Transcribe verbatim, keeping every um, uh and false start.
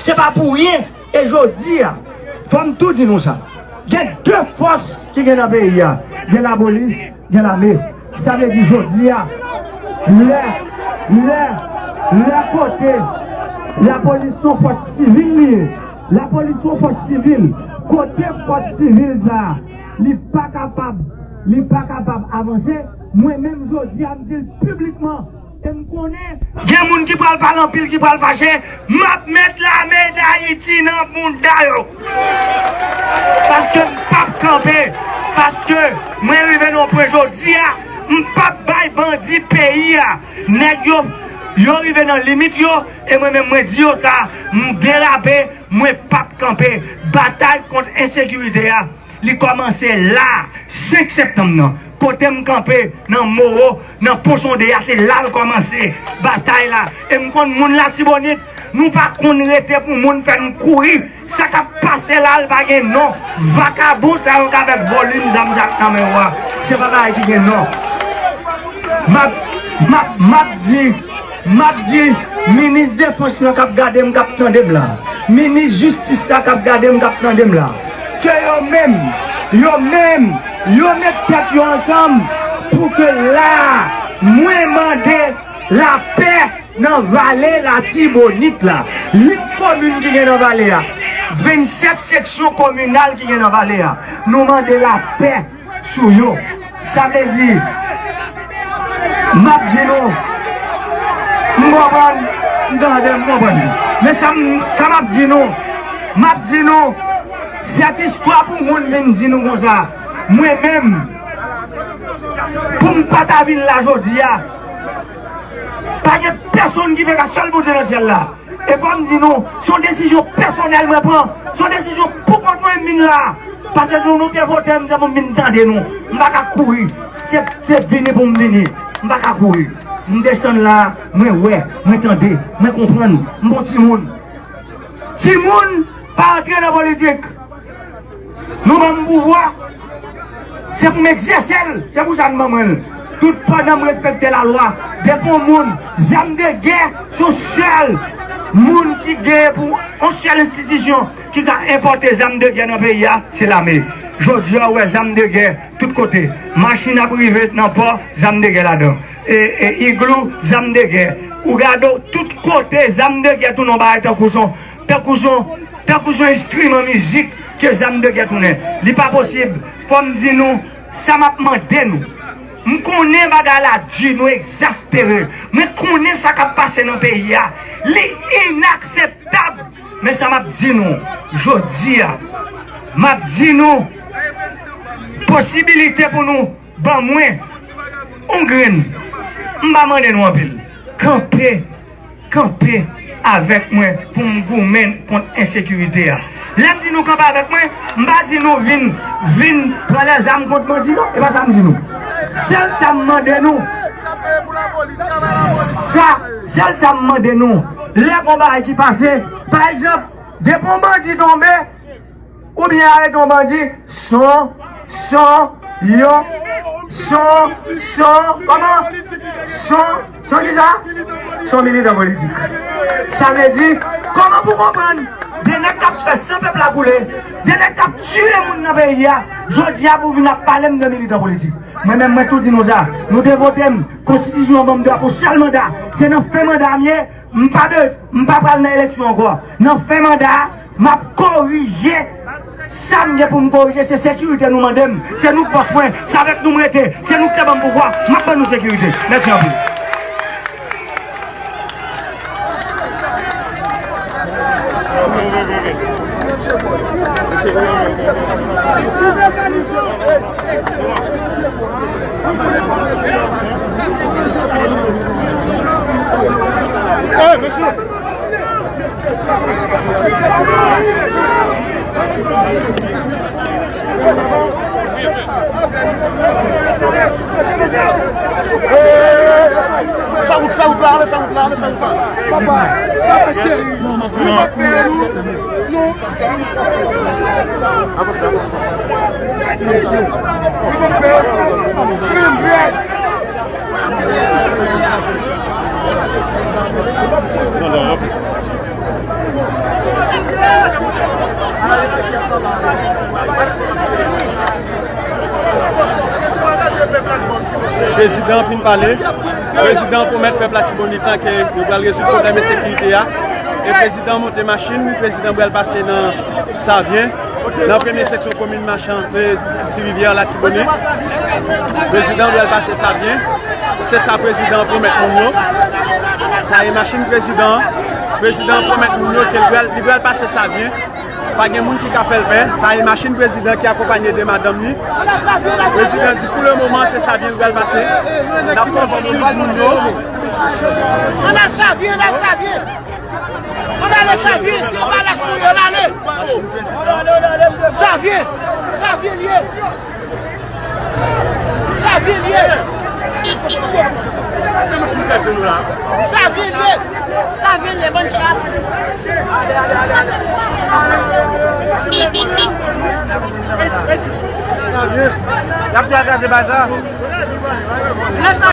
Se pa pou ryen, e jodi a, fò m tou di nou sa. Gen de fòs ki gen nan peyi a. Gen lapolis, gen lame. Sa vle di jodi a, lè, lè, lè kote lapolis se yon fòs sivil li ye. Lapolis se yon fòs sivil. Kote fòs sivil sa a, li pa kapab, li pa kapab avanse, mwen menm jodi a, m di l piblikman, e m konnen gen moun ki pral pale anpil, ki pral fache, m ap met lame Dayiti nan bounda yo. Paske m p ap kanpe. Paske mwen rive nan yon pwen jodi a, m p ap bay bandi peyi a. Nèg yo, yo rive nan limit yo, e mwen menm mwen di yo sa, m derape, mwen p ap kanpe. Batay kont ensekirite a, li kòmanse la, senk septanm nan. Kote m kanpe, nan Moro, nan Pon Sonde a, se la l kòmanse, batay la. E m konn moun Latibonit, nou pa konn rete pou moun fè n kouri. Sa k ap pase la, l pa gen non. Vakabon sa yo k avèk volim zam sa k nan men yo a, se pa bagay ki gen non. M ap, m ap, m ap di, m ap di, minis defans lan k ap gade m, k ap tande m la, minis jistis la k ap gade m, k ap tande m la, ke yo menm, yo menm, yo met tèt yo ansanm pou ke la, mwen mande lapè nan vale Latibonit la. Uit komin ki gen nan vale a, vennsèt seksyon kominal ki gen nan vale a, nou mande lapè sou yo. Sa vle di, m ap di nou, m konprann, m tande, m konprann. Men sa m, sa m ap di nou, m ap di nou, sèt istwa pou moun vin di nou konsa. Mwen menm, pou m pa ta vin la jodi a, pa gen pèsonn ki te ka, sèl Bondye nan syèl la. E fò m di nou, se yon desizyon pèsonèl mwen pran. Se yon desizyon pou kont mwen m vin la. Paske si nou te vote m, se pou m vin tande nou. M pa ka kouri. Se, se vini pou m vini. M pa ka kouri. M desann la, mwen wè, mwen tande, mwen konprann. M bon timoun. Timoun pa antre nan politik. Nou ban m pouvwa, se pou m egzèse l, se pou sa n ban mwen l. Tout pandan m respekte lalwa, depi yon moun, zam de gè, se yon sèl moun ki gen pou yon sèl enstitisyon ki ka enpòte zam de gè nan peyi a, se lame. Jodi a, ou wè zam de gè tout kote. Machin ap rive nan pò, zam de gè ladan. E, e iglou, zam de gè. Ou gade w, tout kote, zam de gè tounen yon bagay tankou son, tankou son, tankou son enstriman mizik ke zam de gè tounen. Li pa posib. Fò m di nou, sa m ap mande nou. M konnen bagay la di, nou egzaspere. Mwen konnen sa k ap pase nan peyi a. Li inakseptab. Men sa m ap di nou, jodi a, m ap di nou, posibilite pou nou ban mwen yon grenn. M pa mande nou anpil. Kanpe, kanpe avèk mwen pou m goumen kont ensekirite a. Lè m di nou kanpe avèk mwen, m pa di nou vin, vin pran lèzam kont bandi non. E pa sa m di nou. Sèl sa m mande nou, sa, sèl sa m mande nou, lè gon bagay ki pase, pa egzanp, depi yon bandi tonbe, oubyen arete yon bandi, son, son, yo, son, son, kòman? Son, son kisa? Son militan politik. Sa vle di, kòman pou konprann de nèg k ap fè san pèp la koule, de nèg k ap tiye moun nan peyi a, jodi a pou vin ap pale m de militan politik? Mwen menm, mwen tou di nou sa, nou te vote m, konstitisyon an ban m dwa pou sèl manda, se nan fen manda m ye, m pa be-, m pa pral nan eleksyon ankò. Nan fen manda a, m ap korije sa m gen pou m korije. Se sekirite nou mande m. Se nou k bòs mwen. Se avèk nou m rete. Se nou k te ban m pouvwa. M ap ban nou sekirite. Mèsi anpil. Hey, mesye! Fè wout, fè wout la, ale fè wout la, ale fè wout la. Papa, papa cheri, nou pa pè nou. Nou. Prezidan an fin pale. Prezidan an pwomèt pèp Latibonit lan ke yo pral rezoud pwoblèm ensekirite a. E prezidan an monte machin, prezidan pral pase nan Savyen, nan premye seksyon komin Machan, e, Ti Rivyè, Latibonit. Prezidan an pral pase Savyen. Se sa prezidan an pwomèt moun yo. Sa e machin prezidan an. Prezidan an pwomèt moun yo ke li pral, li pral pase Savyen. Pa gen moun ki ka fè l pè. Sa e machin prezidan ki akonpanye de madanm li. Prezidan di pou le moman se Savyen l pral pase. N ap kontinye moun yo. Ann al Savyen, ann al Savyen. Ann ale Savyen, se yon balach pou yo, ann ale. Savyen, Savyen l ye. Savyen l ye. Savyen l ye. Savyen l ye, bann chat. Savyen. Y ap kraze baza.